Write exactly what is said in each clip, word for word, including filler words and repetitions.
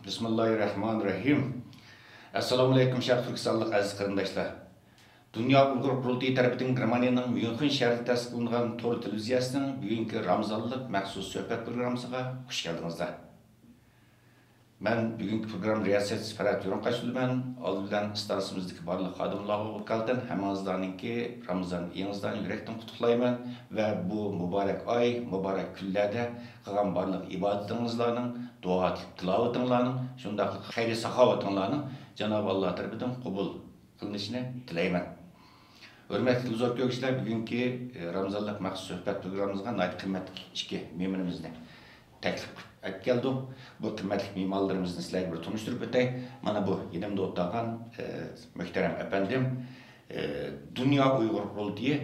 بىسمىللاھىررەھمانىررەھىم. ئەسسالامۇئەلەيكۇم، شەرقىي تۈركىستانلىق ئەزىز قېرىنداشلار. دۇنيا ئۇيغۇر قۇرۇلتىيى تەرىپىدىن گېرمانىيەنىڭ ميۇنخېن شەھىرىدە تەسىس قىلىنغان تور تېلېۋىزىيەسىنىڭ بۈگۈنكى رامىزانلىق مەخسۇس سۆھبەت پروگراممىسىغا خۇش كەلدىڭىزلەر. مەن بۈگۈنكى پروگرامما رىياسەتچىسى پەرھات ھۆرۈن قارشى ئالىمەن. ئالدى بىلەن ئىستانسىمىزدىكى بارلىق خادىملارغا ۋاكالىتەن ھەممىڭىزلارنىڭكى رامىزان ئېيىڭىزلارنى يۈرەكتىن قۇتلۇقلايمەن ۋە بۇ مۇبارەك ئاي، مۇبارەك كۈنلەردە قىلغان بارلىق ئىبادىتىڭىزلارنىڭ، دۇئا تىلاۋىتىڭلارنىڭ، شۇنداقلا خەير ساخاۋىتىڭلارنىڭ جانابى ئاللا تەرىپىدىن قوبۇل قىلىنىشىنى تىلەيمەن. ھۆرمەتلىك تېلېۋىزور كۆرگۈچىلەر، بۈگۈنكى، ئى، رامىزانلىق مەخسۇس سۆھبەت پروگراممىمىزغا ناھايىتى قىممەتلىك ئىككى مېھمىنىمىزنى تەكلىپ قىلىپ ئەكەلدۇق. بۇ قىممەتلىك مېھمانلىرىمىزنى سىلەرگە بىر تونۇشتۇرۇپ ئۆتەي. مانا بۇ يېنىمدا ئولتۇرغان، ئى، مۆھتەرەم ئەپەندىم، ئى، دۇنيا ئۇيغۇر قۇرۇلتىيى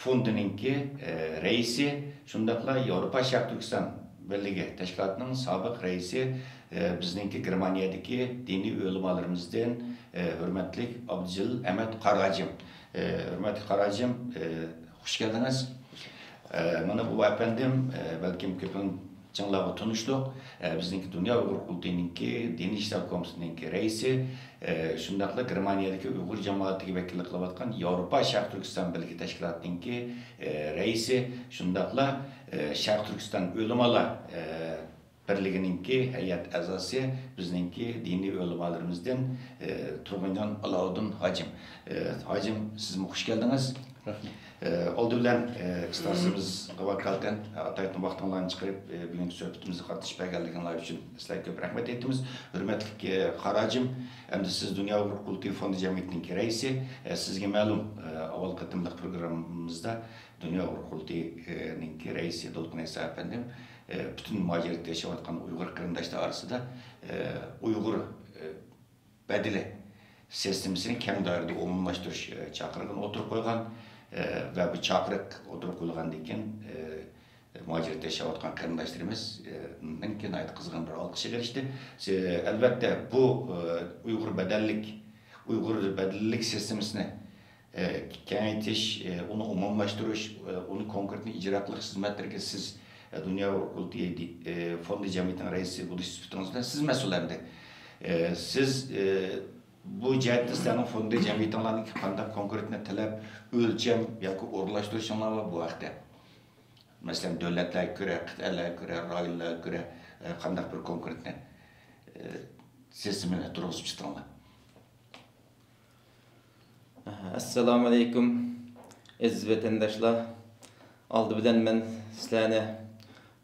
فوندىنىڭكى، ئى، رەئىسى، شۇنداقلا ياۋروپا شەرقىي تۈركىستان بىرلىكى تەشكىلاتىنىڭ سابىق رەئىسى، ئى، بىزنىڭكى گېرمانىيەدىكى دىنىي ئۆلىمالىرىمىزدىن، ئى، ھۆرمەتلىك ئابدۇجېلىل ئەمەت قارا ھاجىم. ئى، ھۆرمەتلىك قارا ھاجىم، ئى، خۇش كەلدىڭىز. ئى، مانا بۇ ئەپەندىم، ئى، بەلكىم كۆپىنچىڭلارغا تونۇشلۇق. ئى، بىزنىڭكى دۇنيا ئۇيغۇر قۇرۇلتىيىنىڭكى دىنىي ئىشلار كومىتېتىنىڭكى رەئىسى، ئى، شۇنداقلا گېرمانىيەدىكى ئۇيغۇر جامائىتىگە ۋەكىللىك قىلىۋاتقان ياۋروپا شەرقىي تۈركىستان بىرلىكى تەشكىلاتىنىڭكى، ئى، رەئىسى، شۇنداقلا، ئى، شەرقىي تۈركىستان ئۆلىمالار، ئى، بىرلىكىنىڭكى ھەيئەت ئەزاسى، بىزنىڭكى دىنىي ئۆلىمالىرىمىزدىن، ئى، تۇرغۇنجان ئالاۋۇدۇن ھاجىم. ئى، ھاجىم، سىزمۇ خۇش كەلدىڭىز. رەھمەت. ئى، ئالدى بىلەن، ئى، ئىستانسىمىزغا ۋاكالىتەن، ئى، ئاتايتىن ۋاقتىڭلارنى چىقىرىپ، ئى، بۈگۈنكى سۆھبىتىمىزگە قاتنىشىپ بەرگەنلىكىڭلار ئۈچۈن سىلەرگە كۆپ رەھمەت ئېيتىمىز. ھۆرمەتلىك، ئى، قارا ھاجىم، ئەمدى سىز دۇنيا ئۇيغۇر قۇرۇلتىيى فوندى جەمئىيىتىنىڭكى رەئىسى. ئى، سىزگە مەلۇم، ئى، ئاۋۋال قېتىملىق پروگراممىمىزدا دۇنيا ئۇيغۇر قۇرۇلتىيىنىڭكى رەئىسى دولقۇن ئەيسا ئەپەندىم، ئى، پۈتۈن مۇھاجىرەتتە ياشاۋاتقان ئۇيغۇر قېرىنداشلار ئارىسىدا، ئى، ئۇيغۇر، ئى، بەدىلى سىستېمىسىنى كەڭ دائىرىدە ئومۇملاشتۇرۇش، ئى، چاقىرىقىنى ئوتتۇرىغا قويغان، ئى، ۋە بۇ چاقىرىق ئوتتۇرىغا قويۇلغاندىن كېيىن، ئى، مۇھاجىرەتتە ياشاۋاتقان قېرىنداشلىرىمىز، ئى، نىڭكى ناھايىتى قىزغىن بىر ئالقىشىغا ئېرىشتى. سى-، ئەلۋەتتە، بۇ، ئى، ئۇيغۇر بەدەللىك، ئۇيغۇر بەدىللىك سىستېمىسىنى ئى، كېڭەيتىش، ئى، ئۇنى ئومۇملاشتۇرۇش، ئى، ئۇنى كونكرېتنى ئىجرا قىلىش خىزمەتلىرىگە سىز، ئى، دۇنيا ئۇيغۇر قۇرۇلتىيى، ئى، فوندى جەمئىيىتىنىڭ رەئىسى بولۇش سۈپىتىڭىز بىلەن سىز مەسئۇل ئەمدى. ئى، سىز، ئى، بۇ جەھەتتە سىلەرنىڭ فوندى جەمئىيىتىڭلارنىڭكى قانداق كونكرېتنى تەلەپ، ئۆلچەم ياكى ئورۇنلاشتۇرۇشۇڭلار بار بۇ ھەقتە؟ مەسىلەن، دۆلەتلەرگە كۆرە، قىتئەلەرگە كۆرە، رايونلارغا كۆرە، ئى، قانداق بىر كونكرېتنى، ئى، سىستېمىنى تۇرغۇزۇپ چىقتىڭلار؟ ئەسسالامۇئەلەيكۇم، ئەزىز ۋەتەنداشلار. ئالدى بىلەن مەن سىلەرنى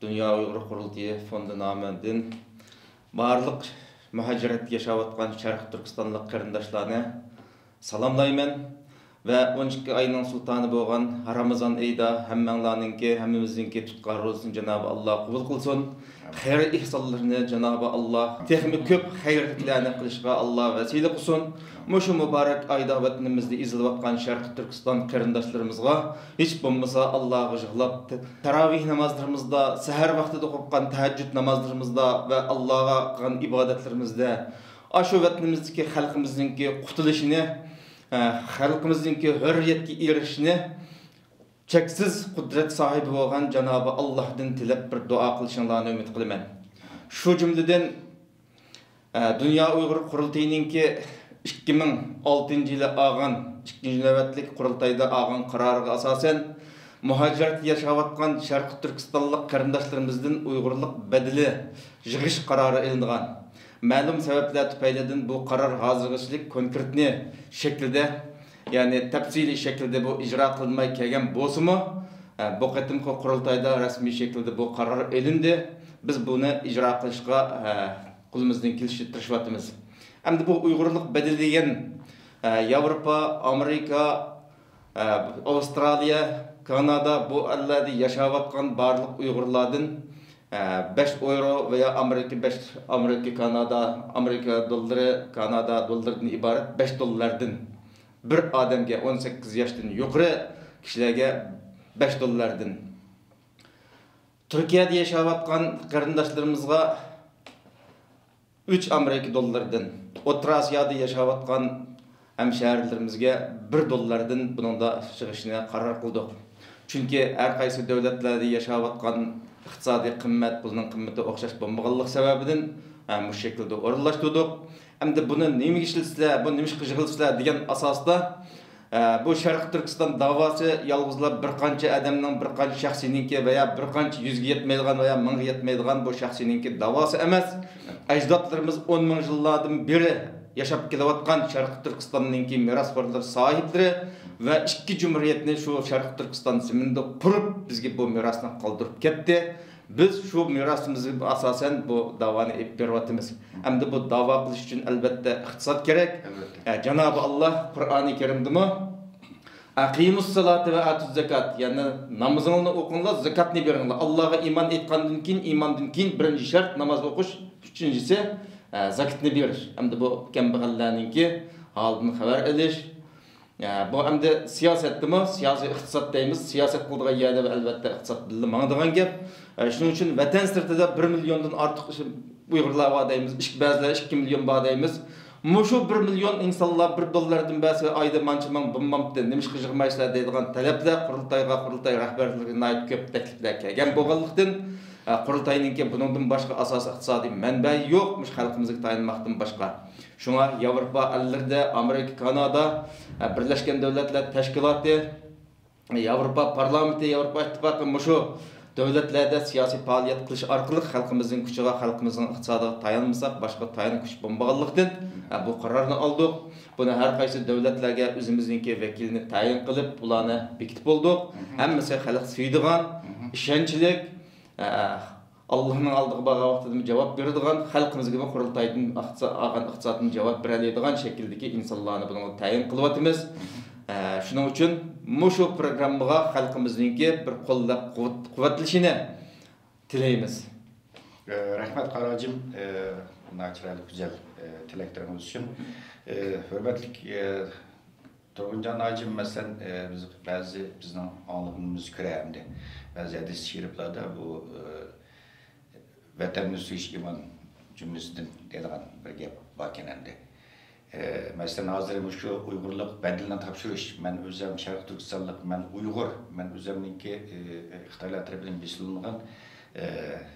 دۇنيا ئۇيغۇر قۇرۇلتىيى فوندى نامىدىن بارلىق مۇھاجىرەتتە ياشاۋاتقان شەرقىي تۈركىستانلىق قېرىنداشلارنى سالاملايمەن ۋە ئون ئىككى ئاينىڭ سۇلتانى بولغان رامىزان ئېيىدا ھەممەڭلارنىڭكى، ھەممىمىزنىڭكى تۇتقان روزىسىنى جانابى ئاللا قوبۇل قىلسۇن. خەير ئېھسانلىرىنى جانابى ئاللا تېخىمۇ كۆپ خەيرلىكلەرنى قىلىشقا ئاللا ۋەسىلە قىلسۇن. مۇشۇ مۇبارەك ئايدا ۋەتىنىمىزدە ئېزىلىۋاتقان شەرقىي تۈركىستان قېرىنداشلىرىمىزغا ھېچ بولمىسا ئاللاغا يىغلاپ، تاراۋىھ نامازلىرىمىزدا، سەھەر ۋاقتىدا ئوقۇغان تەھەججۇد نامازلىرىمىزدا ۋە ئاللاغا قىلغان ئىبادەتلىرىمىزدە ئاشۇ ۋەتىنىمىزدىكى خەلقىمىزنىڭكى قۇتۇلۇشىنى، ئە، خەلقىمىزنىڭكى ھۆررىيەتكە ئېرىشىشىنى چەكسىز قۇدرەت ساھىبى بولغان جانابى ئاللاھدىن تىلەپ بىر دۇئا قىلىشىڭلارنى ئۈمىد قىلىمەن. شۇ جۈملىدىن، ئە، دۇنيا ئۇيغۇر قۇرۇلتىيىنىڭكى ئىككى مىڭ ئالتىنچى يىلى ئالغان ئىككىنچى نۆۋەتلىك قۇرۇلتايدا ئالغان قارارىغا ئاساسەن، مۇھاجىرەتتە ياشاۋاتقان شەرقىي تۈركىستانلىق قېرىنداشلىرىمىزدىن ئۇيغۇرلۇق بەدىلى يىغىش قارارى ئېلىنغان. مەلۇم سەۋەبلەر تۈپەيلىدىن بۇ قارار ھازىرغىچىلىك كونكرېتنى شەكلىدە، يەنى تەپسىلىي شەكىلدە بۇ ئىجرا قىلىنماي كەلگەن بولسىمۇ، ئە، بۇ قېتىمقى قۇرۇلتايدا رەسمىي شەكىلدە بۇ قارار ئېلىندى. بىز بۇنى ئىجرا قىلىشقا، ئە، قولىمىزدىن كېلىشىچە تىرىشىۋاتىمىز. ئەمدى بۇ ئۇيغۇرلۇق بەدىلى دېگەن، ئە، ياۋروپا، ئامېرىكا، ئە، ئاۋسترالىيە، كانادا، بۇ ئەللەردە ياشاۋاتقان بارلىق ئۇيغۇرلاردىن، ئە، بەش ئايرو ۋەيا ئامېرىكا بەش، ئامېرىكا، كانادا، ئامېرىكا دوللىرى، كانادا دوللىرىدىن ئىبارەت بەش دوللاردىن، بىر ئادەمگە، ئون سەككىز ياشتىن يۇقىرى كىشىلەرگە بەش دوللاردىن، تۈركىيەدە ياشاۋاتقان قېرىنداشلىرىمىزغا ئۈچ ئامېرىكا دوللىرىدىن، ئوتتۇرا ئاسىيادا ياشاۋاتقان ھەمشەھەرلىرىمىزگە بىر دوللاردىن بۇنىڭدا يىغىشنى قارار قىلدۇق. چۈنكى ھەر قايسى دۆلەتلەردە ياشاۋاتقان ئىقتىسادىي قىممەت، پۇلنىڭ قىممىتى ئوخشاش بولمىغانلىق سەۋەبىدىن، ئە، مۇشۇ شەكىلدە ئورۇنلاشتۇردۇق. ئەمدى بۇنى نېمىگە ئىشلىتىسىلەر، بۇنى نېمە ئىشقا يىغىلىسىلەر دېگەن ئاساستا، ئە، بۇ شەرقىي تۈركىستان داۋاسى يالغۇزلا بىر قانچە ئادەمنىڭ، بىر قانچە شەخسنىڭكى ۋە يا بىر قانچە يۈزگە يەتمەيدىغان ۋە يا مىڭغا يەتمەيدىغان بۇ شەخسنىڭكى داۋاسى ئەمەس. ئەجدادلىرىمىز ئون مىڭ يىللاردىن بېرى ياشاپ كېلىۋاتقان شەرقىي تۈركىستاننىڭكى مىراسخورلىرى، ساھىبلىرى ۋە ئىككى جۇمھۇرىيەتنى شۇ شەرقىي تۈركىستان زېمىنىدا قۇرۇپ، بىزگە بۇ مىراسنى قالدۇرۇپ كەتتى. بىز شۇ مىراسىمىزغا ئاساسەن بۇ داۋانى ئېلىپ بېرىۋاتىمىز. ئەمدى بۇ داۋا قىلىش ئۈچۈن، ئەلۋەتتە، ئىقتىساد كېرەك. ئەلۋەتتە. ئە، جانابى ئاللا قۇرئانى كەرىمدىمۇ، «ئەقىمۇس سالاتە ۋە ئاتۇز زاكات»، يەنى نامىزىڭلارنى ئوقۇڭلار، زاكاتنى بېرىڭلار. ئاللاغا ئىمان ئېيتقاندىن كېيىن، ئىماندىن كېيىن بىرىنچى شەرت ناماز ئوقۇش، ئۈچىنچىسى، ئە، زاكاتنى بېرىش. ئەمدى بۇ كەمبەغەللەرنىڭكى ھالىدىن خەۋەر ئېلىش. ئە، بۇ ئەمدى سىياسەتتىمۇ، سىياسىي ئىقتىساد دەيمىز. سىياسەت قىلىدىغان يەردە ئەلۋەتتە ئىقتىساد بىللە ماڭىدىغان گەپ. ئە، شۇنىڭ ئۈچۈن ۋەتەن سىرتىدا بىر مىليوندىن ئارتۇق ئۇيغۇرلار بار دەيمىز، ئىككى، بەزىلەر ئىككى مىليون بار دەيمىز. مۇشۇ بىر مىليون ئىنسانلار بىر دوللاردىن بەرسە، ئايدا مانچە مىڭ بولمامتى، نېمىشقا يىغمايسىلەر دەيدىغان تەلەپلەر قۇرۇلتايغا، قۇرۇلتاي رەھبەرلىرىگە ناھايىتى كۆپ تەكلىپلەر كەلگەن بولغانلىقتىن، ئە، قۇرۇلتاينىڭكى بۇنىڭدىن باشقا ئاساسىي ئىقتىسادىي مەنبەسى يوق، مۇشۇ خەلقىمىزگە تايانماقتىن باشقا. شۇڭا ياۋروپا ئەللىرىدە، ئامېرىكا، كانادا، ئە، بىرلەشكەن دۆلەتلەر تەشكىلاتى، ياۋروپا پارلامېنتى، ياۋروپا ئىتتىپاقى مۇشۇ دۆلەتلەردە سىياسىي پائالىيەت قىلىش ئارقىلىق خەلقىمىزنىڭ كۈچىگە، خەلقىمىزنىڭ ئىقتىسادىغا تايانمىساق، باشقا تايانغۇچ بولمىغانلىقتىن، بۇ قارارنى ئالدۇق. بۇنى ھەر قايسى دۆلەتلەرگە ئۆزىمىزنىڭكى ۋەكىلىنى تەيىن قىلىپ، ئۇلارنى بېكىتىپ بولدۇق. ھەممىسى خەلق سۆيىدىغان، ئىشەنچلىك، ئە، ئاللانىڭ ئالدىغا بارغان ۋاقتىدىمۇ جاۋاب بېرىدىغان، خەلقىمىزگىمۇ قۇرۇلتايدىن ئىقتىسا-، ئالغان ئىقتىسادتىن جاۋاب بېرەلەيدىغان شەكىلدىكى ئىنسانلارنى بۇنىڭغا تەيىن قىلىۋاتىمىز. ئە، شۇنىڭ ئۈچۈن مۇشۇ پروگراممىغا خەلقىمىزنىڭكى بىر قوللاپ قۇۋۋەت-، قۇۋۋەتلىشىنى تىلەيمىز. ئە، رەھمەت، قارا ھاجىم، ئە، ناھايىتى چىرايلىق، گۈزەل، ئە، تىلەكلىرىڭىز ئۈچۈن. ئە، ھۆرمەتلىك، ئە، تۇرغۇنجان ھاجىم، مەسىلەن، ئە، بىز بەزى بىزنىڭ ئاڭلىغىنىمىز كۆرە ئەمدى بەزى ھەدىس شېرىپلاردا بۇ، ئە، ۋەتەننى سۆيۈش ئىمان جۈملىسىدىن دەيدىغان بىر گەپ باركەن ئەمدى. ئە، مەسىلەن، ھازىر مۇشۇ ئۇيغۇرلۇق بەدىلىنى تاپشۇرۇش، مەن ئۆزۈم شەرقىي تۈركىستانلىق، مەن ئۇيغۇر، مەن ئۆزۈمنىڭكى، ئە، خىتايلار تەرىپىدىن بېسىلمىغان، ئە،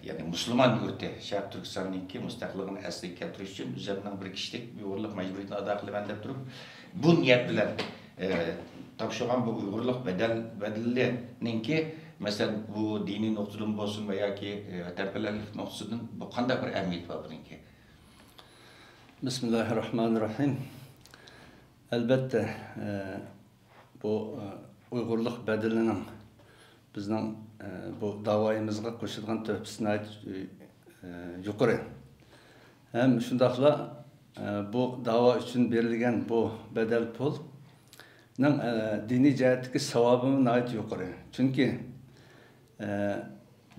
يەنى مۇسۇلمان يۇرتى، شەرقىي تۈركىستاننىڭكى مۇستەقىللىقىنى ئەسلىگە كەلتۈرۈش ئۈچۈن ئۆزۈمنىڭ بىر كىشىلىك ئۇيغۇرلۇق مەجبۇرىيىتىنى ئادا قىلىمەن دەپ تۇرۇپ، بۇ نىيەت بىلەن، ئە، تاپشۇرغان بۇ ئۇيغۇرلۇق بەدەل-، بەدىلىنىڭكى، مەسىلەن، بۇ دىنىي نۇقتىدىن بولسۇن ۋە ياكى، ئە، ۋەتەنپەرۋەرلىك نۇقتىسىدىن بۇ قانداق بىر ئەھمىيىتى بار بۇنىڭكى؟ بىسمىللاھىررەھمانىررەھىم. ئەلۋەتتە، ئە، بۇ، ئە، ئۇيغۇرلۇق بەدىلىنىڭ بىزنىڭ، ئە، بۇ داۋايىمىزغا قوشىدىغان تۆھپىسى ناھايىتى، ئە، يۇقىرى. ھەم شۇنداقلا، ئە، بۇ داۋا ئۈچۈن بېرىلگەن بۇ بەدەل پۇلنىڭ، ئە، دىنىي جەھەتتىكى ساۋابىمۇ ناھايىتى يۇقىرى. چۈنكى، ئە،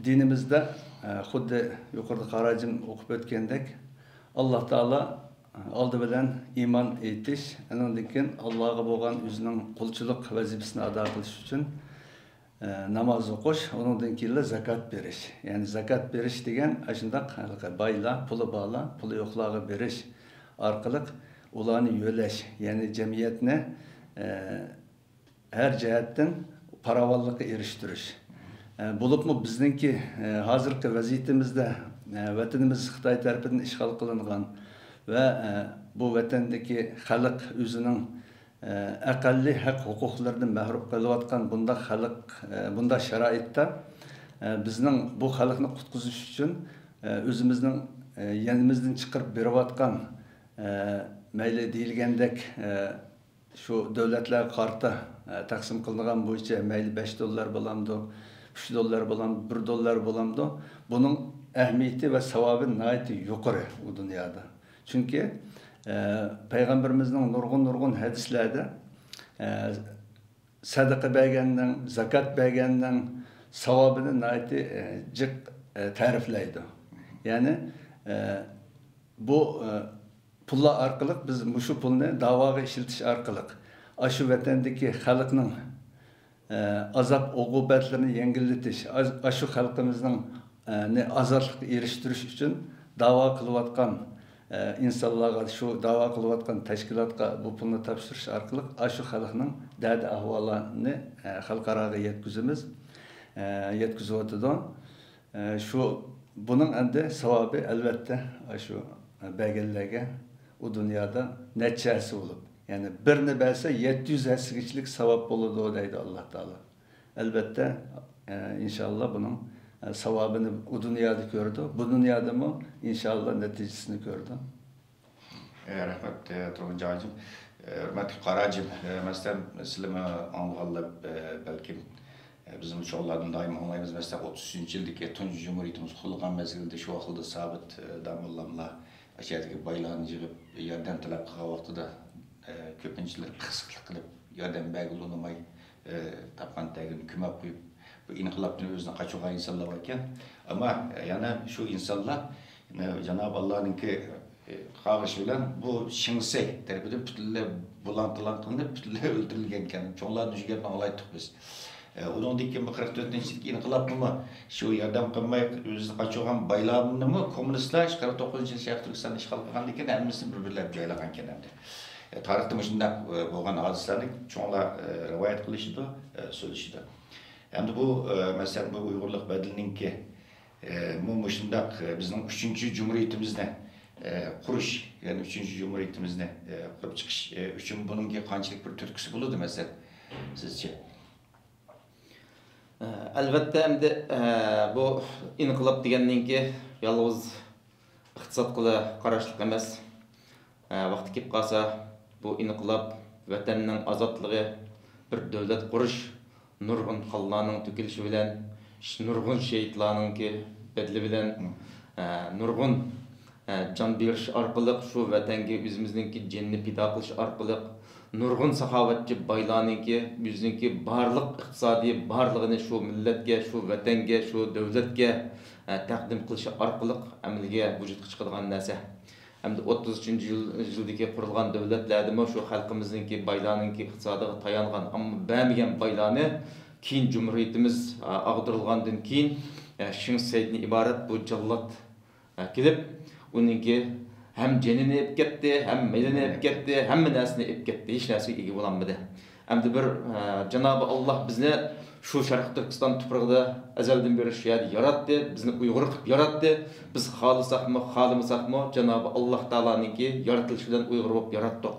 دىنىمىزدە، ئە، خۇددى يۇقىرىدا قارا ھاجىم ئوقۇپ ئۆتكەندەك، ئاللا تائالا ئالدى بىلەن ئىمان ئېيتىش، ئۇنىڭدىن كېيىن ئاللاغا بولغان ئۆزىنىڭ قۇلچىلىق ۋەزىپىسىنى ئادا قىلىش ئۈچۈن، ئە، ناماز ئوقۇش، ئۇنىڭدىن كېيىنلا زاكات بېرىش. يەنى زاكات بېرىش دېگەن ئاشۇنداق ھېلىقى بايلار، پۇلى بارلار پۇلى يوقلارغا بېرىش ئارقىلىق ئۇلارنى يۆلەش، يەنى جەمئىيەتنى، ئە، ھەر جەھەتتىن پاراۋانلىققا ئېرىشتۈرۈش. ئە، بولۇپمۇ بىزنىڭكى، ئە، ھازىرقى ۋەزىيىتىمىزدە، ئە، ۋەتىنىمىز خىتاي تەرىپىدىن ئىشغال قىلىنغان ۋە، ئە، بۇ ۋەتەندىكى خەلق ئۆزىنىڭ، ئە، ئەقەللىي ھەق ھوقۇقلىرىدىن مەھرۇم قېلىۋاتقان بۇنداق خەلق، ئە، بۇنداق شارائىتتا، ئە، بىزنىڭ بۇ خەلقنى قۇتقۇزۇش ئۈچۈن، ئە، ئۆزىمىزنىڭ، ئە، يېنىمىزدىن چىقىرىپ بېرىۋاتقان، ئە، مەيلى دېيىلگەندەك، ئە، شۇ دۆلەتلەرگە قارىتا، ئە، تەقسىم قىلىنغان بويىچە مەيلى بەش دوللار بولامدۇ، ئۈچ دوللار بولامدۇ، بىر دوللار بولامدۇ، بۇنىڭ ئەھمىيىتى ۋە ساۋابى ناھايىتى يۇقىرى ئۇ دۇنيادا. چۈنكى، ئە، پەيغەمبىرىمىزنىڭ نۇرغۇن، نۇرغۇن ھەدىسلەردە، ئە، سەدىقە بەرگەننىڭ، زاكات بەرگەننىڭ ساۋابىنى ناھايىتى، ئە، جىق، ئە، تەرىپلەيدۇ. يەنى، ئە، بۇ، ئە، پۇللار ئارقىلىق بىز مۇشۇ پۇلنى داۋاغا ئىشلىتىش ئارقىلىق ئاشۇ ۋەتەندىكى خەلقنىڭ، ئە، ئازاب ئوقۇبەتلىرىنى يەڭگىللىتىش، ئاز-، ئاشۇ خەلقىمىزنىڭ، ئە، نى ئازادلىققا ئېرىشتۈرۈش ئۈچۈن داۋا قىلىۋاتقان، ئە، ئىنسانلارغا، شۇ داۋا قىلىۋاتقان تەشكىلاتقا بۇ پۇلنى تاپشۇرۇش ئارقىلىق ئاشۇ خەلقنىڭ دەردى ئەھۋالىنى، ئە، خەلقئاراغا يەتكۈزىمىز، ئە، يەتكۈزۈۋاتىدۇ. ئە، شۇ، بۇنىڭ ئەمدى ساۋابى، ئەلۋەتتە، ئاشۇ بەرگەنلەرگە ئۇ دۇنيادا نەچچە ھەسسە بولۇپ، يەنى بىرنى بەرسە، يەتتە يۈز ھەسسىگىچىلىك ساۋاب بولىدۇ، دەيدۇ ئاللا تائالا. ئەلۋەتتە، ئە، ئىنشاللا بۇنىڭ، ئە، ساۋابىنى ئۇ دۇنيادا كۆرىدۇ، بۇ دۇنيادىمۇ ئىنشاللا نەتىجىسىنى كۆرىدۇ. ئە، رەھمەت، ئە، تۇرغۇنجان ھاجىم. ئە، ھۆرمەتلىك قارا ھاجىم، ئە، مەسىلەن، سىلىمۇ ئاڭلىغانلار، ئە، بەلكىم، ئە، بىزمۇ چوڭلاردىن دائىم ئاڭلايمىز. مەسىلەن، ئوتتۇز ئۈچىنچى يىلدىكى تۇنجى جۇمھۇرىيىتىمىز قۇرۇلغان مەزگىلدە شۇ ۋاقىتتا سابىت، ئە، داموللاملار ئاشۇ يەردىكى بايلارنى يىغىپ ياردەم تەلەپ قىلغان ۋاقتىدا، ئە، كۆپىنچىلىرى پىخسىقلىق قىلىپ ياردەم بەرگىلى ئۇنىماي، ئە، تاپقان تەگىنى كۆمۈپ قويۇپ، بۇ ئىنقىلابتىن ئۆزىنى قاچۇرغان ئىنسانلار باركەن. ئەمما يەنە شۇ ئىنسانلار، يەنە جانابى ئاللانىڭكى، ئە، قاغىشى بىلەن بۇ شېڭسەي تەرىپىدىن پۈتۈنلەي بۇلاڭ-تالاڭ قىلىنىپ، پۈتۈنلەي ئۆلتۈرۈلگەنكەن. چوڭلاردىن شۇ گەپنى ئاڭلايتتۇق بىز. ئە، ئۇنىڭدىن كېيىن بۇ قىرىق تۆتىنچى يىلدىكى ئىنقىلابقىمۇ شۇ ياردەم قىلماي ئۆزىنى قاچۇرغان بايلارنىمۇ كوممۇنىستلار قىرىق توققۇزىنچى يىلى شەرقىي تۈركىستاننى ئىشغال قىلغاندىن كېيىن ھەممىسىنى بىر-بىرلەپ جايلىغانكەن ئەمدى. ئە، تارىختا مۇشۇنداق، ئە، بولغان ھادىسىلەرنى چوڭلار، ئە، رىۋايەت قىلىشىدۇ، ئە، سۆزلىشىدۇ. ئەمدى بۇ، ئە، مەسىلەن، بۇ ئۇيغۇرلۇق بەدىلىنىڭكى، ئە، مۇ-، مۇشۇنداق، ئە، بىزنىڭ ئۈچىنچى جۇمھۇرىيىتىمىزنى، ئە، قۇرۇش، يەنى ئۈچىنچى جۇمھۇرىيىتىمىزنى، ئە، قۇرۇپ چىقىش، ئە، ئۈچۈن بۇنىڭكى قانچىلىك بىر تۈرتكىسى بولىدۇ، مەسىلەن، سىزچە؟ ئەلۋەتتە، ئەمدى، ئە، بۇ ئىنقىلاب دېگەننىڭكى يالغۇز ئىقتىسادقىلا قاراشلىق ئەمەس. ئە، ۋاقتى كېلىپ قالسا، بۇ ئىنقىلاب ۋەتەننىڭ ئازادلىقى، بىر دۆلەت قۇرۇش، نۇرغۇن قانلارنىڭ تۆكۈلۈشى بىلەن، ش-، نۇرغۇن شېھىتلارنىڭكى بەدىلى بىلەن، ئە، نۇرغۇن، ئە، جان بېرىش ئارقىلىق شۇ ۋەتەنگە ئۆزىمىزنىڭكى جېنىنى پىدا قىلىش ئارقىلىق، نۇرغۇن ساخاۋەتچى بايلارنىڭكى ئۆزىنىڭكى بارلىق ئىقتىسادىي بارلىقىنى شۇ مىللەتكە، شۇ ۋەتەنگە، شۇ دۆلەتكە، ئە، تەقدىم قىلىشى ئارقىلىق ئەمەلگە ۋۇجۇدقا چىقىدىغان نەرسە. ھەمدە ئوتتۇزىنچى يىل، يىلدىكى قۇرۇلغان دۆلەتلەردىمۇ شۇ خەلقىمىزنىڭكى بايلارنىڭكى ئىقتىسادىغا تايانغان، ئەمما بەرمىگەن بايلارنى كېيىن جۇمھۇرىيىتىمىز، ئە، ئاغدۇرۇلغاندىن كېيىن، ئە، شېڭ سەيدىن ئىبارەت بۇ جاللات، ئە، كېلىپ، ئۇنىڭكى ھەم جېنىنى ئېلىپ كەتتى، ھەم مېلىنى ئېلىپ كەتتى، ھەممە نەرسىنى ئېلىپ كەتتى، ھېچ نەرسىگە ئىگە بولالمىدى. ئەمدى بىر، ئە، جانابى ئاللا بىزنى شۇ شەرقىي تۈركىستان تۇپرىقىدا ئەزەلدىن بېرى شۇ يەردە ياراتتى، بىزنى ئۇيغۇر قىلىپ ياراتتى. بىز خالىساقمۇ، خالىمىساقمۇ، جانابى ئاللا تائالانىڭكى يارىتىلىشى بىلەن ئۇيغۇر بولۇپ ياراتتۇق.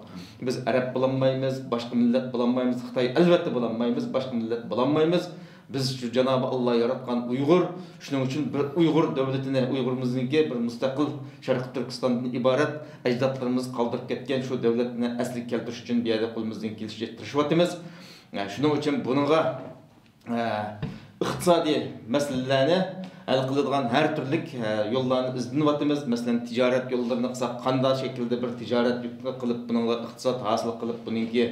بىز ئەرەب بولالمايمىز، باشقا مىللەت بولالمايمىز، خىتاي ئەلۋەتتە بولالمايمىز، باشقا مىللەت بولالمايمىز. بىز شۇ جانابى ئاللا ياراتقان ئۇيغۇر، شۇنىڭ ئۈچۈن بىر ئۇيغۇر دۆلىتىنى، ئۇيغۇرىمىزنىڭكى بىر مۇستەقىل شەرقىي تۈركىستاندىن ئىبارەت ئەجدادلىرىمىز قالدۇرۇپ كەتكەن شۇ دۆلەتنى ئەسلىگە كەلتۈرۈش ئۈچۈن بۇ يەردە قولىمىزدىن كېلىشىچە تىرىشىۋاتىمىز. شۇنىڭ ئۈچۈن بۇنىڭغا ئە، ئىقتىسادىي مەسىلىلەرنى ھەل قىلىدىغان ھەر تۈرلۈك، ئە، يوللارنى ئىزدىنىۋاتىمىز. مەسىلەن، تىجارەت يوللىرىنى قىلساق، قانداق شەكىلدە بىر تىجارەت قىلىپ، بۇنىڭغا ئىقتىساد ھاسىل قىلىپ، بۇنىڭكى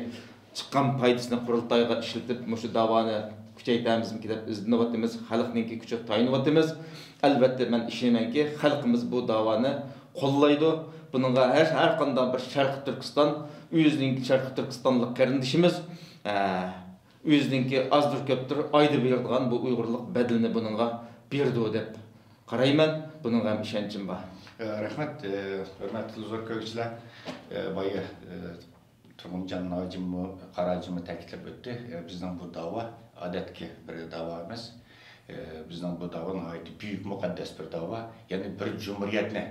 چىققان پايدىسىنى قۇرۇلتايغا ئىشلىتىپ، مۇشۇ داۋانى كۈچەيتەمىزمىكىن دەپ ئىزدىنىۋاتىمىز. خەلقنىڭكى كۈچىگە تايىنىۋاتىمىز. ئەلۋەتتە، مەن ئىشىنىمەنكى، خەلقىمىز بۇ داۋانى قوللايدۇ. بۇنىڭغا ھەر، ھەر قانداق بىر شەرقىي تۈركىستان، ئۆزىنىڭ شەرقىي تۈركىستانلىق قېرىندىشىمىز، ئە، ئۆزىنىڭكى ئازدۇر كۆپتۇر ئايدا بېرىدىغان بۇ ئۇيغۇرلۇق بەدىلىنى بۇنىڭغا بېرىدۇ دەپ قارايمەن. بۇنىڭغا ھەم ئىشەنچىم بار. ئە، رەھمەت، ئە، ھۆرمەتلىك تېلېۋىزور كۆرگۈچىلەر. ئە، بايا، ئە، تۇرغۇنجان ھاجىممۇ، قارا ھاجىممۇ تەكىتلەپ ئۆتتى. ئە، بىزنىڭ بۇ داۋا ئادەتتىكى بىر داۋا ئەمەس. ئە، بىزنىڭ بۇ داۋا ناھايىتى بۈيۈك مۇقەددەس بىر داۋا. يەنى بىر جۇمھۇرىيەتنى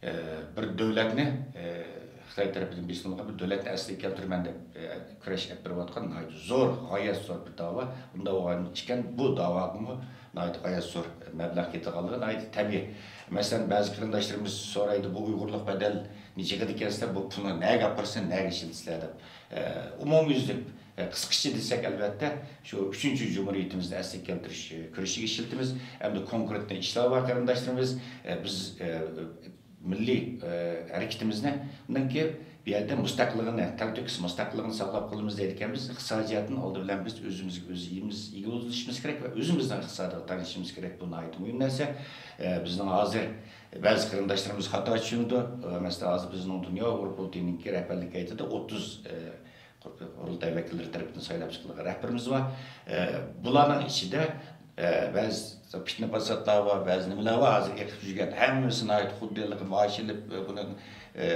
ئە، بىر دۆلەتنى، ئە، خىتاي تەرىپىدىن بېسىلىنغان بىر دۆلەتنى ئەسلىگە كەلتۈرىمەن دەپ، ئە، كۈرەش ئېلىپ بېرىۋاتقان ناھايىتى زور، غايەت زور بىر داۋا. ئۇنداق بولغان ئىكەن، بۇ داۋاغىمۇ ناھايىتى غايەت زور مەبلەغ كېتىدىغانلىقى ناھايىتى تەبىئىي. مەسىلەن، بەزى قېرىنداشلىرىمىز سورايدۇ، بۇ ئۇيغۇرلۇق بەدەلنى يىغىدىكەنسىلەر، بۇ پۇلنى نەگە ئاپىرىسىلەر، نەگە ئىشلىتىسىلەر دەپ. ئە، ئومۇميۈزلۈك، ئە، قىسقىچە دېسەك، ئەلۋەتتە، شۇ ئۈچىنچى جۇمھۇرىيىتىمىزنى ئەسلىگە كەلتۈرۈش، ئە، كۈرىشىگە ئىشلىتىمىز. ئەمدى كونكرېتنى ئىشلار بار قېرىنداشلىرىمىز. ئە، بىز، ئە، مىللىي، ئە، ھەرىكىتىمىزنىڭكى بۇ يەردە مۇستەقىللىقىنى، تەلتۆكۈس مۇستەقىللىقىنى ساقلاپ قېلىمىز دەيدىكەن، بىز ئىقتىسادىي جەھەتتىن ئالدى بىلەن بىز ئۆزىمىزگە ئۆزىمىز ئىگە بولۇشىمىز كېرەك ۋە ئۆزىمىزنىڭ ئىقتىسادىغا تايىنىشىمىز كېرەك. بۇ ناھايىتى مۇھىم نەرسە. ئە، بىزنىڭ ھازىر بەزى قېرىنداشلىرىمىز خاتا چۈشىنىدۇ. ئە، مەسىلەن، ھازىر بىزنىڭ دۇنيا ئۇيغۇر قۇرۇلتىيىنىڭكى رەھبەرلىك ھەيئىتىدە ئوتتۇز، ئە، قۇرۇلتاي ۋەكىللىرى تەرىپىدىن سايلاپ چىقىلغان رەھبىرىمىز بار. ئە، بۇلارنىڭ ئىچىدە، ئە، بەزى پىتنە-پاساتلار بار، بەزى نېمىلەر بار، ھازىر ئېقىپ يۈرگەن. ھەممىسى ناھايىتى خۇددى ھېلىقى مائاش ئېلىپ، ئە، بۇنىڭ، ئە،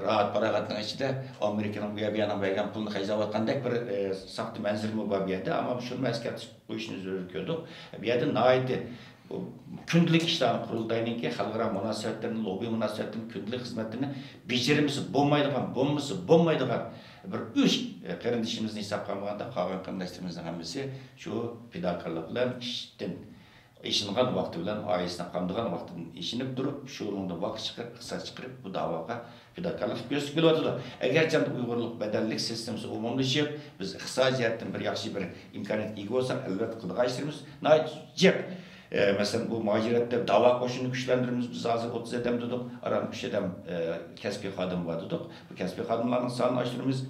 راھەت-پاراغەتنىڭ ئىچىدە ئامېرىكىنىڭ بۇ يەر، بۇ يەرنىڭ بەرگەن پۇلىنى خەجلەۋاتقاندەك بىر، ئە، ساختا مەنزىرىمۇ بار بۇ يەردە. ئەمما شۇنىمۇ ئەسكەرتىپ قويۇشنى زۆرۈر كۆردۇق. بۇ يەردە ناھايىتى كۈندىلىك ئىشلارنى، قۇرۇلتاينىڭكى خەلقئارا مۇناسىۋەتلىرىنى، لوببى مۇناسىۋەتلىرىنى، كۈندىلىك خىزمەتلىرىنى بېجىرمىسە بولمايدىغان، بولمىسا بولمايدىغان بىر ئۈچ، ئە، قېرىندىشىمىزنى ھېسابقا ئالمىغاندا، قالغان قېرىنداشلىرىمىزنىڭ ھەممىسى شۇ پىداكارلىق بىلەن ئىشتىن ئېشىنغان ۋاقتى بىلەن، ئائىلىسىنى قامدىغان ۋاقتىدىن ئېشىنىپ تۇرۇپ، شۇنىڭدىن ۋاقىت چىقىرىپ، ئىقتىساد چىقىرىپ، بۇ داۋاغا پىداكارلىق كۆرسىتىپ كېلىۋاتىدۇ. ئەگەرچە ئۇيغۇرلۇق بەدەللىك سىستېمىسى ئومۇملىشىپ، بىز ئىقتىسادىي جەھەتتىن بىر ياخشى بىر ئىمكانىيەتكە ئىگە بولساق، ئەلۋەتتە قىلىدىغان ئىشلىرىمىز ناھايىتى جىق. ئە، مەسىلەن، بۇ مۇھاجىرەتتە داۋا قوشۇنىنى كۈچلەندۈرىمىز. بىز ھازىر ئوتتۇز ئادەم دېدۇق، ئاران ئۈچ ئادەم، ئە، كەسپىي خادىم بار دېدۇق. بۇ كەسپىي خادىملارنىڭ سانىنى ئاشۇرىمىز.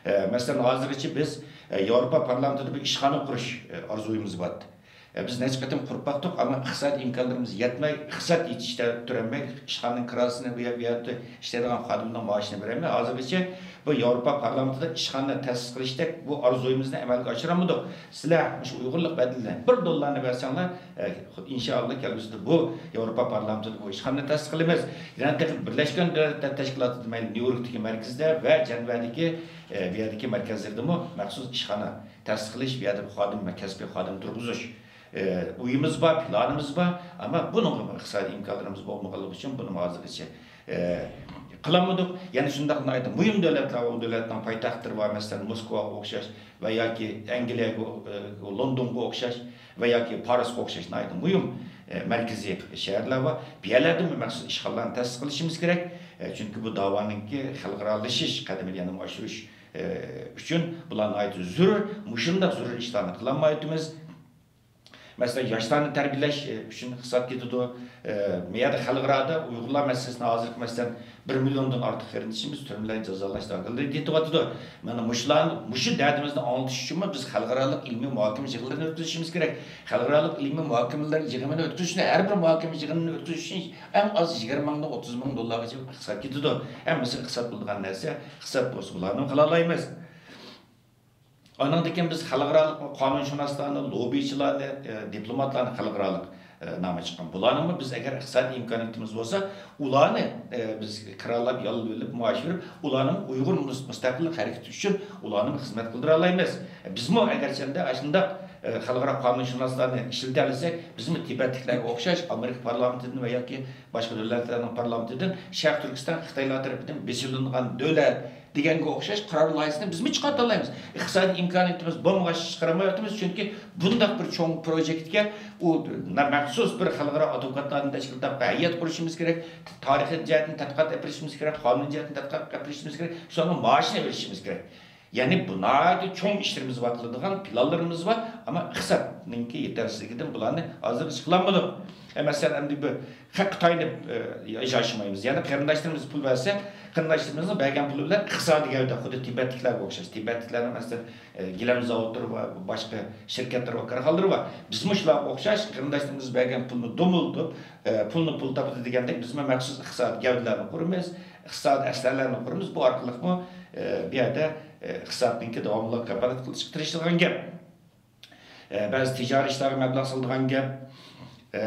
ئە، مەسىلەن، ھازىرغىچە بىز، ئە، ياۋروپا پارلامېنتىدا بىر ئىشخانا قۇرۇش، ئە، ئارزۇيىمىز بار ئىدى. ئە، بىز نەچچە قېتىم قۇرۇپ باقتۇق، ئەمما ئىقتىسادىي ئىمكانلىرىمىز يەتمەي، ئىقتىساد يېتىشتە تۇرالماي، ئىشخانىنىڭ كىراسىنى، بۇ يەر، بۇ يەردە ئىشلەيدىغان خادىمنىڭ مائاشىنى بېرەلمەي، ھازىرغىچە بۇ ياۋروپا پارلامېنتىدا ئىشخانا تەسىس قىلىشتەك بۇ ئارزۇيىمىزنى ئەمەلگە ئاشۇرالمىدۇق. سىلەر مۇشۇ ئۇيغۇرلۇق بەدىلىنى بىر دوللارنى بەرسەڭلار، ئە، ئىنشائاللا، كەلگۈسىدە بۇ ياۋروپا پارلامېنتىدا بۇ ئىشخانىنى تەسىس قىلىمىز. يەنە تېخى بىرلەشكەن دۆلەتلەر تەشكىلاتىدا، مەيلى نيۇ يوركتىكى مەركىزىدە ۋە جەنۋەدىكى، ئە، بۇ يەردىكى مەركەزلىرىدىمۇ مەخسۇس ئىشخانا تەسىس قىلىش، بۇ يەردە خادىم ۋە كەسپىي خادىم تۇرغۇزۇش، ئە، ئويىمىز بار، پىلانىمىز بار. ئەمما بۇنىڭغا ئىقتىسادىي ئىمكانلىرىمىز بولمىغانلىقى ئۈچۈن بۇنى ھازىرغىچە، ئە، قىلالمىدۇق. يەنە شۇنداق ناھايىتى مۇھىم دۆلەتلەر، ئۇ دۆلەتنىڭ پايتەختلىرى بار، مەسىلەن، موسكۋاغا ئوخشاش ۋە ياكى ئەنگلىيەگە، ئە، لوندونغا ئوخشاش ۋە ياكى پارىسقا ئوخشاش ناھايىتى مۇھىم، ئە، مەركىزىي شەھەرلەر بار. بۇ يەرلەردىمۇ مەخسۇس ئىشخانىلارنى تەسىس قىلىشىمىز كېرەك. ئە، چۈنكى بۇ داۋانىڭكى خەلقئارالىشىش قەدىمىنى يەنىمۇ ئاشۇرۇش، ئە، ئۈچۈن بۇلار ناھايىتى زۆرۈر. مۇشۇنداق زۆرۈر ئىشلارنى قىلالمايۋاتىمىز. مەسىلەن، ياشلارنى تەربىيەلەش، ئە، ئۈچۈن ئىقتىساد كېتىدۇ. ئە، بۇ يەردە خەلقئارادا ئۇيغۇرلار مەسىلىسىنى ھازىرقى، مەسىلەن، بىر مىليوندىن ئارتۇق قېرىندىشىمىز تۈرمىلەردە جازالاش لاگېرلىرىدا يېتىۋاتىدۇ. مانا مۇشۇلار، مۇشۇ دەردىمىزنى ئاڭلىتىش ئۈچۈنمۇ بىز خەلقئارالىق ئىلمىي مۇھاكىمە يىغىنلىرىنى ئۆتكۈزۈشىمىز كېرەك. خەلقئارالىق ئىلمىي مۇھاكىمىلەر يىغىنىنى ئۆتكۈزۈشنى، ھەر بىر مۇھاكىمە يىغىنىنى ئۆتكۈزۈش ئۈچۈن ئەڭ ئاز يىگىرمە مىڭدىن ئوتتۇز مىڭ دوللارغىچە ئىقتىساد كېتىدۇ. ھەممىسى ئىقتىساد بولىدىغان نەرسە، ئىقتىساد بولسا بۇلارنى قىلالايمىز. ئانىڭدىن كېيىن بىز خەلقئارالىق قانۇنشۇناسلارنى، لوببىچىلارنى، ئە، دىپلوماتلارنى خەلقئارالىق، ئە، نامى چىققان. بۇلارنىڭمۇ بىز ئەگەر ئىقتىسادىي ئىمكانىيىتىمىز بولسا، ئۇلارنى، ئە، بىز كىرالاب، ياللىۋېلىپ، مائاش بېرىپ، ئۇلارنىڭ ئۇيغۇر مۇس-، مۇستەقىللىق ھەرىكىتى ئۈچۈن ئۇلارنىڭ خىزمەت قىلدۇرالايمىز. بىزمۇ ئەگەرچەندە ئاشۇنداق، ئە، خەلقئارا قانۇنشۇناسلارنى ئىشلىتەلىسەك، بىزمۇ تىبەتلىكلەرگە ئوخشاش ئامېرىكا پارلامېنتىدىن ۋە ياكى باشقا دۆلەتلەرنىڭ پارلامېنتىدىن شەرقىي تۈركىستان خىتايلار تەرىپىدىن بېسىۋېلىنغان دۆلەت دېگەنگە ئوخشاش قارار لايىھەسىنى بىزمۇ چىقارتالايمىز. ئىقتىسادىي ئىمكانىيىتىمىز بولمىغاچ چىقىرالمايۋاتىمىز، چۈنكى بۇنداق بىر چوڭ پروژېكتكە ئۇ مەخسۇس بىر خەلقئارا ئادۋوكاتلاردىن تەشكىل تاپقان ھەيئەت قۇرۇشىمىز كېرەك، تارىخىي جەھەتتىن تەتقىقات ئېلىپ بېرىشىمىز كېرەك، قانۇن جەھەتتىن تەتقىقات ئېلىپ بېرىشىمىز كېرەك، شۇلارنىڭ مائاشىنى بېرىشىمىز كېرەك. يەنى بۇ ناھايىتى چوڭ ئىشلىرىمىز بار، قىلىدىغان پىلانلىرىمىز بار، ئەمما ئىقتىسادنىڭكى يېتەرسىزلىكىدىن بۇلارنى ھازىرغىچە قىلالمىدۇق. ئە، مەسىلەن، ئەمدى بۇ خەققە تايىنىپ، ئە، ياشىمايمىز. يەنى قېرىنداشلىرىمىز پۇل بەرسە، قېرىنداشلىرىمىزنىڭ بەرگەن پۇلى بىلەن ئىقتىسادىي گەۋدە، خۇددى تىبەتلىكلەرگە ئوخشاش. تىبەتلىكلەرنىڭ، مەسىلەن، ئە، گىلەم زاۋۇتلىرى بار، باشقا شىركەتلىرى بار، كارخانىلىرى بار. بىزمۇ شۇلارغا ئوخشاش قېرىنداشلىرىمىز بەرگەن پۇلنى دومىلىتىپ، ئە، پۇلنى پۇل تاپىدۇ دېگەندەك، بىزمۇ مەخسۇس ئىقتىسادىي گەۋدىلەرنى قۇرىمىز. ئىقتىسادىي ئەسلىھەلەرنى قۇرىمىز. بۇ ئارقىلىقمۇ، ئە، بۇ يەردە، ئە، ئىقتىسادنىڭكى داۋاملىق كاپالەت قىلىشقا تىرىشىدىغان گەپ. ئە، بەزى تىجارىي ئىشلارغا مەبلەغ سالىدىغان گەپ. ئە،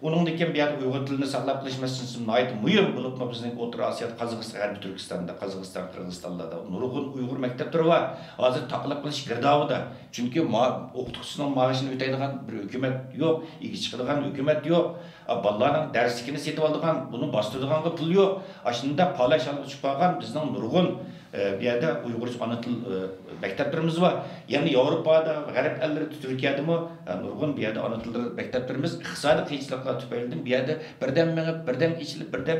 ئۇنىڭدىن كېيىن بۇ يەردە ئۇيغۇر تىلىنى ساقلاپ قېلىش مەسىلىسى ناھايىتى مۇھىم. بولۇپمۇ بىزنىڭ ئوتتۇرا ئاسىيادا، قازاقىستان، غەربىي تۈركىستاندا، قازاقىستان، قىرغىزىستانلاردا نۇرغۇن ئۇيغۇر مەكتەپلىرى بار. ھازىر تاقىلىق قىلىش گىردابىدا. چۈنكى ما-، ئوقۇتقۇچىسىنىڭ مائاشىنى ئۆتەيدىغان بىر ھۆكۈمەت يوق، ئىگە چىقىدىغان ھۆكۈمەت يوق. ئا، بالىلارنىڭ دەرسلىكىنى سېتىۋالىدىغان، بۇنى باستۇرىدىغانغا پۇل يوق. ئاشۇنداق پالاش ھالغا چۈشۈپ قالغان بىزنىڭ نۇرغۇن، ئە، بۇ يەردە ئۇيغۇرچە ئانا تىل، ئە، مەكتەپلىرىمىز بار. يەنە ياۋروپادا، غەرب ئەللىرىدە، تۈركىيەدىمۇ، ئە، نۇرغۇن بۇ يەردە ئانا تىل مەكتەپلىرىمىز ئىقتىسادىي قىيىنچىلىقلار تۈپەيلىدىن بۇ يەردە بىردەم مېڭىپ، بىردەم ئېچىلىپ، بىردەم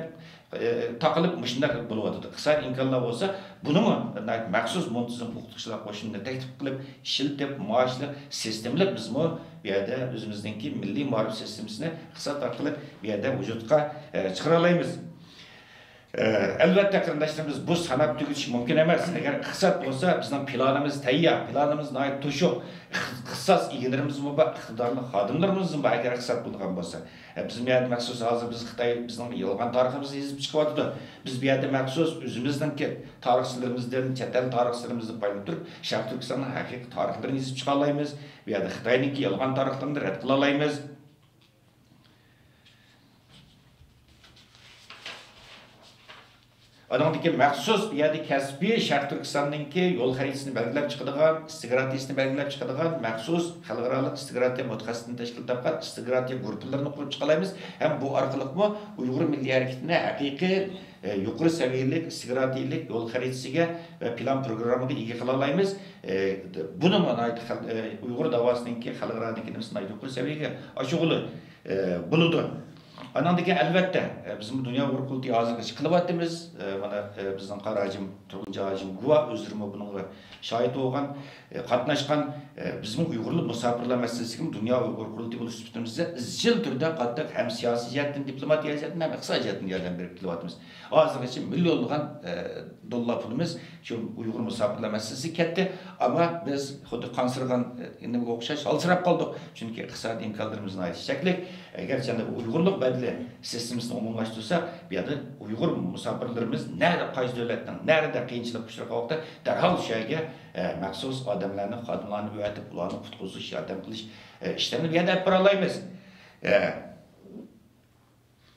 ئى، تاقىلىپ مۇشۇنداق بولۇۋاتىدۇ. ئىقتىسادىي ئىمكانلار بولسا، بۇنىمۇ ناھايىتى مەخسۇس مۇنتىزىم ئوقۇتقۇچىلار قوشۇنىنى تەكلىپ قىلىپ، ئىشلىتىپ، مائاشلىق، سىستېمىلىق بىزمۇ بۇ يەردە ئۆزىمىزنىڭكى مىللىي مائارىپ سىستېمىسىنى ئىقتىساد ئارقىلىق بۇ يەردە ۋۇجۇدقا، ئە، چىقىرالايمىز. ئە، ئەلۋەتتە، قېرىنداشلىرىمىز، بۇ ساناپ تۈگىتىش مۇمكىن ئەمەس. ئەگەر ئىقتىساد بولسا، بىزنىڭ پىلانىمىز تەييار، پىلانىمىز ناھايىتى توشۇق، ئىختىساس ئىگىلىرىمىزمۇ بار، ئىقتىدارلىق خادىملىرىمىزمۇ بار. ئەگەر ئىقتىساد بولىدىغان بولسا، ئە، بىز بۇ يەردە مەخسۇس ھازىر بىز خىتاي بىزنىڭ يالغان تارىخىمىزنى يېزىپ چىقىۋاتىدۇ. بىز بۇ يەردە مەخسۇس ئۆزىمىزنىڭكى تارىخچىلىرىمىزدىن، چەت ئەل تارىخچىلىرىمىزدىن پايدىلىنىپ تۇرۇپ، شەرقىي تۈركىستاننىڭ ھەقىقىي تارىخلىرىنى يېزىپ چىقالايمىز. بۇ يەردە خىتاينىڭكى يالغان تارىخلىرىنى رەت قىلالايمىز. ئانىڭدىن كېيىن مەخسۇس بۇ يەردە كەسپىي شەرقىي تۈركىستاننىڭكى يول خەرىتىسىنى بەلگىلەپ چىقىدىغان، ئىستراتېگىيەسىنى بەلگىلەپ چىقىدىغان مەخسۇس خەلقئارالىق ئىستراتېگىيە مۇتەخەسسىسىنى تەشكىل تاپقان، ئىستراتېگىيە گۇرۇپپىلىرىنى قۇرۇپ چىقالايمىز ھەم بۇ ئارقىلىقمۇ ئۇيغۇر مىللىي ھەرىكىتىنى ھەقىقىي، ئە، يۇقىرى سەۋىيەلىك ئىستراتېگىيەلىك يول خەرىتىسىگە ۋە پىلان پروگراممىغا ئىگە قىلالايمىز. ئە، بۇنىمۇ ناھايىتى خەل-، ئە، ئۇيغۇر داۋاسىنىڭكى خەلقئارانىڭكى نېمىسى ناھايىتى يۇقىرى سەۋىيەگە ئاشۇرغىلى، ئە، بولىدۇ. ئانىڭدىن كېيىن، ئەلۋەتتە، ئە، بىزمۇ دۇنيا ئۇيغۇر قۇرۇلتىيى ھازىرغىچە قىلىۋاتىمىز. ئە، مانا، ئە، بىزنىڭ قارا ھاجىم، تۇرغۇنجان ھاجىم گۇۋاھ، ئۆزلىرىمۇ بۇنىڭغا شاھىت بولغان، ئە، قاتناشقان. ئە، بىزمۇ ئۇيغۇرلار مۇساپىرلار مەسىلىسىگىمۇ دۇنيا ئۇيغۇر قۇرۇلتىيى بولۇش سۈپىتىمىزدە ئىزچىل تۈردە قاتتىق ھەم سىياسىي جەھەتتىن، دىپلوماتىيە جەھەتتىن، ھەم ئىقتىسادىي جەھەتتىن ياردەم بېرىپ كېلىۋاتىمىز. ھازىرغىچە مىليونلىغان، ئە، دوللار پۇلىمىز شۇ ئۇيغۇر مۇساپىرلار مەسىلىسىگە كەتتى. ئەمما بىز خۇددى قانسىرىغان، ئە، نېمىگە ئوخشاش ھالسىراپ قالدۇق. چۈنكى ئىقتىسادىي ئىمكانلىرىمىز ناھايىتى چەكلىك. ئەگەرچە ئەمدى بۇ ئۇيغۇرلۇق بەدىلى سىستېمىسىنى ئومۇملاشتۇرسا، بۇ يەردە ئۇيغۇر مۇساپىرلىرىمىز نەدە، قايسى دۆلەتنىڭ نەدە قىيىنچىلىققا ئۇچرىغان ۋاقىتتا دەرھال شۇ يەرگە، ئە، مەخسۇس ئادەملەرنى، خادىملارنى ئەۋەتىپ، ئۇلارنى قۇتقۇزۇش، ياردەم قىلىش، ئە، ئىشلىرىنى بۇ يەردە ئېلىپ بارالايمىز. ئە،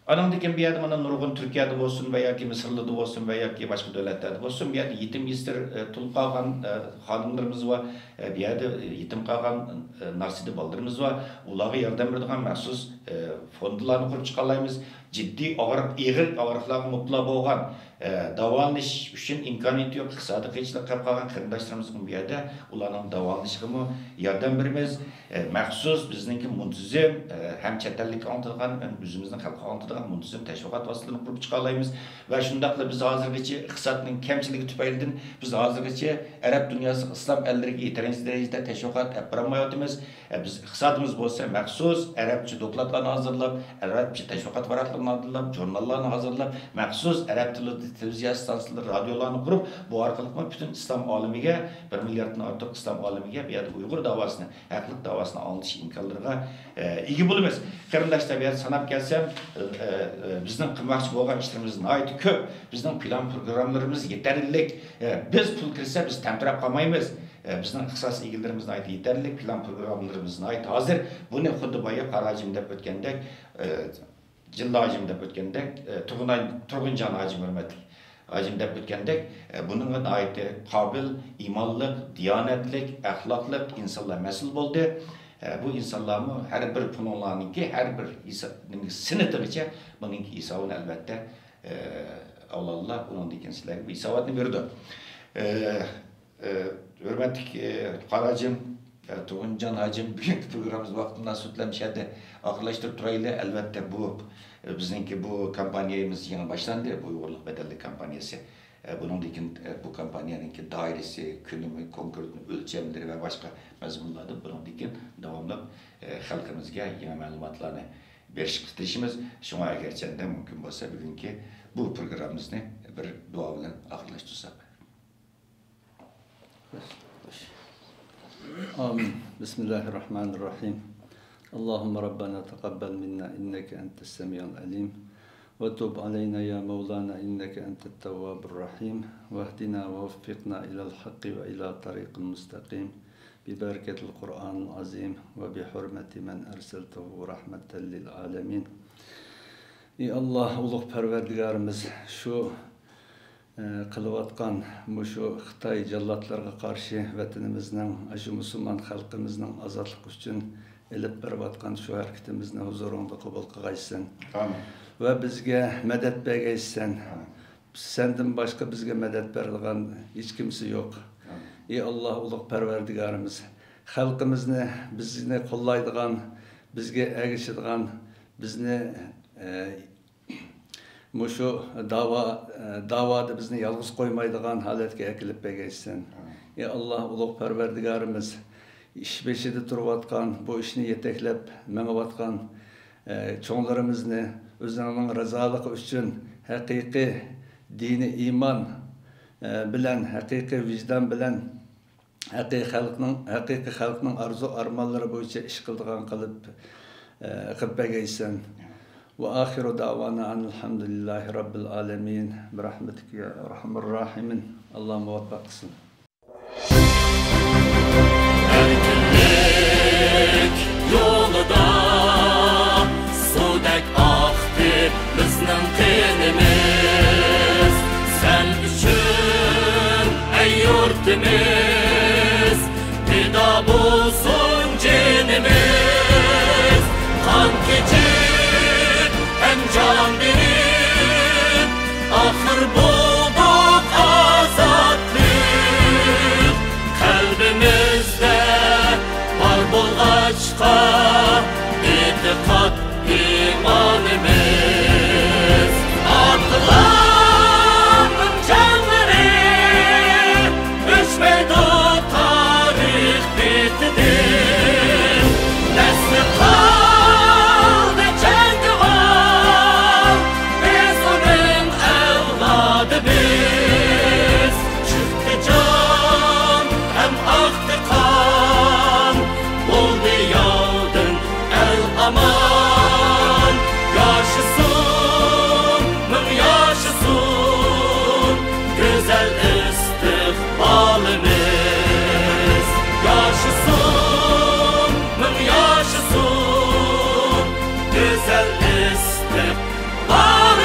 ئانىڭدىن كېيىن بۇ يەردە مانا نۇرغۇن تۈركىيەدە بولسۇن ۋە ياكى مىسىرلىدا بولسۇن ۋە ياكى باشقا دۆلەتلەردە بولسۇن، بۇ يەردە يېتىم يېسىر، ئە، تولۇپ قالغان، ئە، خانىملىرىمىز بار. ئە، بۇ يەردە يېتىم قالغان، ئە، نارسىدە بالىلىرىمىز بار. ئۇلارغا ياردەم بېرىدىغان مەخسۇس، ئە، فوندلارنى قۇرۇپ چىقالايمىز. جىددىي ئاغرىق، ئېغىر ئاغرىقلارغا مۇپتىلا بولغان، ئە، داۋالىنىش ئۈچۈن ئىمكانىيىتى يوق، ئىقتىسادىي قىيىنچىلىق قېلىپ قالغان قېرىنداشلىرىمىزغىمۇ بۇ يەردە ئۇلارنىڭ داۋالىنىشىغىمۇ ياردەم بېرىمىز. ئە، مەخسۇس بىزنىڭكى مۇنتىزىم، ئە، ھەم چەت ئەللىككە ئاڭلىتىدىغان، ھەم ئۆزىمىزنىڭ خەلققە ئاڭلىتىدىغان مۇنتىزىم تەشۋىقات ۋاسىتىلىرىنى قۇرۇپ چىقالايمىز. ۋە شۇنداقلا بىز ھازىرغىچە ئىقتىسادنىڭ كەمچىلىكى تۈپەيلىدىن بىز ھازىرغىچە ئەرەب دۇنياسى، ئىسلام ئەللىرىگە يېتەرلىك دەرىجىدە تەشۋىقات ئەپ بارالمايۋاتىمىز. ئە، بىز ئىقتىسادىمىز بولسا مەخسۇس ئەرەبچە دوكلاتلارنى ھازىرلاپ، ئەرەبچە تەشۋىقات ۋاراقلىرىنى ھازىرلاپ، ژۇرناللارنى ھازىرلاپ، مەخسۇس ئەرەب تىلىدا تېلېۋىزىيە ئىستانسىلىرى، رادىيولارنى قۇرۇپ، بۇ ئارقىلىقمۇ پۈتۈن ئىسلام ئالىمىگە، بىر مىلياردتىن ئارتۇق ئىسلام ئالىمىگە بۇ يەردە ئۇيغۇر داۋاسىنى، ھەقلىق داۋاسىنى ئاڭلىتىش ئىمكانلىرىغا، ئە، ئىگە بولىمىز. قېرىنداشلار، بۇ يەردە ساناپ كەلسەم، ئە، ئە، ئە، بىزنىڭ قىلماقچى بولغان ئىشلىرىمىز ناھايىتى كۆپ. بىزنىڭ پىلان پروگراممىلىرىمىز يېتەرلىك. ئە، بىز پۇل كىرسە، بىز تەمتىرەپ قالمايمىز. ئە، بىزنىڭ ئىختىساس ئىگىلىرىمىز ناھايىتى يېتەرلىك، پىلان پروگراممىلىرىمىز ناھايىتى ھازىر. بۇنى خۇددى بايا قارا ھاجىم دەپ ئۆتكەندەك، ئە، جىللا ھاجىم دەپ ئۆتكەندەك، ئە، تۇرغۇن-، تۇرغۇنجان ھاجىم، ھۆرمەتلىك ھاجىم دەپ ئۆتكەندەك، ئە، بۇنىڭغا ناھايىتى قابىل، ئىمانلىق، دىيانەتلىك، ئەخلاقلىق ئىنسانلار مەسئۇل بولدى. ئە، بۇ ئىنسانلارمۇ ھەر بىر پۇلۇڭلارنىڭكى، ھەر بىر ھېساب-، نېمىگە، سېنىتىغىچە بۇنىڭكى ھېسابىنى ئەلۋەتتە، ئە، ئاۋۋاللا ئۇنىڭدىن كېيىن سىلەرگە بۇ ھېساباتنى بېرىدۇ. ئە، ئە، ھۆرمەتلىك، ئە، قارا ھاجىم، ئە، تۇرغۇنجان ھاجىم، بۈگۈنكى پروگراممىمىز ۋاقتى مۇناسىۋىتى بىلەن مۇشۇ يەردە ئاخىرلاشتۇرۇپ تۇرايلى. ئەلۋەتتە، بۇ، ئە، بىزنىڭكى بۇ كامپانىيەمىز يېڭى باشلاندى، بۇ ئۇيغۇرلۇق بەدەللىك كامپانىيەسى. ئە، بۇنىڭدىن كېيىن، ئە، بۇ كامپانىيەنىڭكى دائىرىسى، كۆلىمى، كونكرېتنى ئۆلچەملىرى ۋە باشقا مەزمۇنلاردا بۇنىڭدىن كېيىن داۋاملىق، ئە، خەلقىمىزگە يېڭى مەلۇماتلارنى بېرىشكە تىرىشىمىز. شۇڭا ئەگەرچەندە مۇمكىن بولسا بۈگۈنكى بۇ پروگراممىمىزنى بىر دۇئا بىلەن ئاخىرلاشتۇرساق. آمين. بسم الله الرحمن الرحيم. اللهم ربنا تقبل منا إنك أنت السميع العليم، وتب علينا يا مولانا إنك أنت التواب الرحيم، واهدنا ووفقنا إلى الحق وإلى طريق مستقيم، ببركة القرآن العظيم وبحرمة من أرسلته رحمة للعالمين. ئى ئاللاھ، ئۇلۇغ پەرۋەردىگارىمىز، شۇ ئە، قىلىۋاتقان مۇشۇ خىتاي جاللاتلىرىغا قارشى ۋەتىنىمىزنىڭ، ئاشۇ مۇسۇلمان خەلقىمىزنىڭ ئازادلىقى ئۈچۈن ئېلىپ بېرىۋاتقان شۇ ھەرىكىتىمىزنى ھۇزۇرۇڭدا قوبۇل قىلغايسەن. ئامىن. ۋە بىزگە مەدەت بەرگەيسەن. ئامىن. سەندىن باشقا بىزگە مەدەت بېرىدىغان ھېچكىمسە يوق. ئامىن. ئى ئاللاھ، ئۇلۇغ پەرۋەردىگارىمىز، خەلقىمىزنى، بىزنى قوللايدىغان، بىزگە ئەگىشىدىغان، بىزنى، ئە، مۇشۇ داۋا، داۋادا بىزنى يالغۇز قويمايدىغان ھالەتكە ئەكېلىپ بەرگەيسەن. ئامىن. يا ئاللاھ، ئۇلۇغ پەرۋەردىگارىمىز، ئىش بېشىدا تۇرۇۋاتقان، بۇ ئىشنى يېتەكلەپ مېڭىۋاتقان، ئە، چوڭلىرىمىزنى ئۆزۈڭنىڭ رىزالىقى ئۈچۈن ھەقىقىي دىنىي ئىمان، ئە، بىلەن، ھەقىقىي ۋىجدان بىلەن ھەقىقىي خەلقنىڭ، ھەقىقىي خەلقنىڭ ئارزۇ ئارمانلىرى بويىچە ئىش قىلىدىغان قىلىپ، ئە، قىلىپ بەرگەيسەن. وآخر دعوانا أن الحمد لله رب العالمين. برحمتك يا أرحم الراحمين. ئاللاھ مۇۋەپپەق قىلسۇن. ئەركىنلىك يولىدا سۇدەك ئاقتى بىزنىڭ قېنىمىز. پىدا بولسۇن جېنىمىز، قان كېچىپ ھەم جان بېرىپ، ئاخىر بولدۇق ئازادلىق. قەلبىمىزدە بار بولغاچقا ئېتىقاد ئىمانىمىز. ئاتىلارنىڭ جانلىرى ئۆچمەيدۇ تارىخ بېتىدىن. نەسلى قالدى جەڭگىۋار، بىز ئۇنىڭ ئەۋلادى بىز. چۆكتى جان ھەم ئاقتى قان، بولدى ياۋدىن ئەل ئامان. ياشىسۇن، مىڭ ياشىسۇن گۈزەل ئىستىقبالىمىز. ياشىسۇن، مىڭ ياشىسۇن گۈزەل ئىستىقبالىمىز.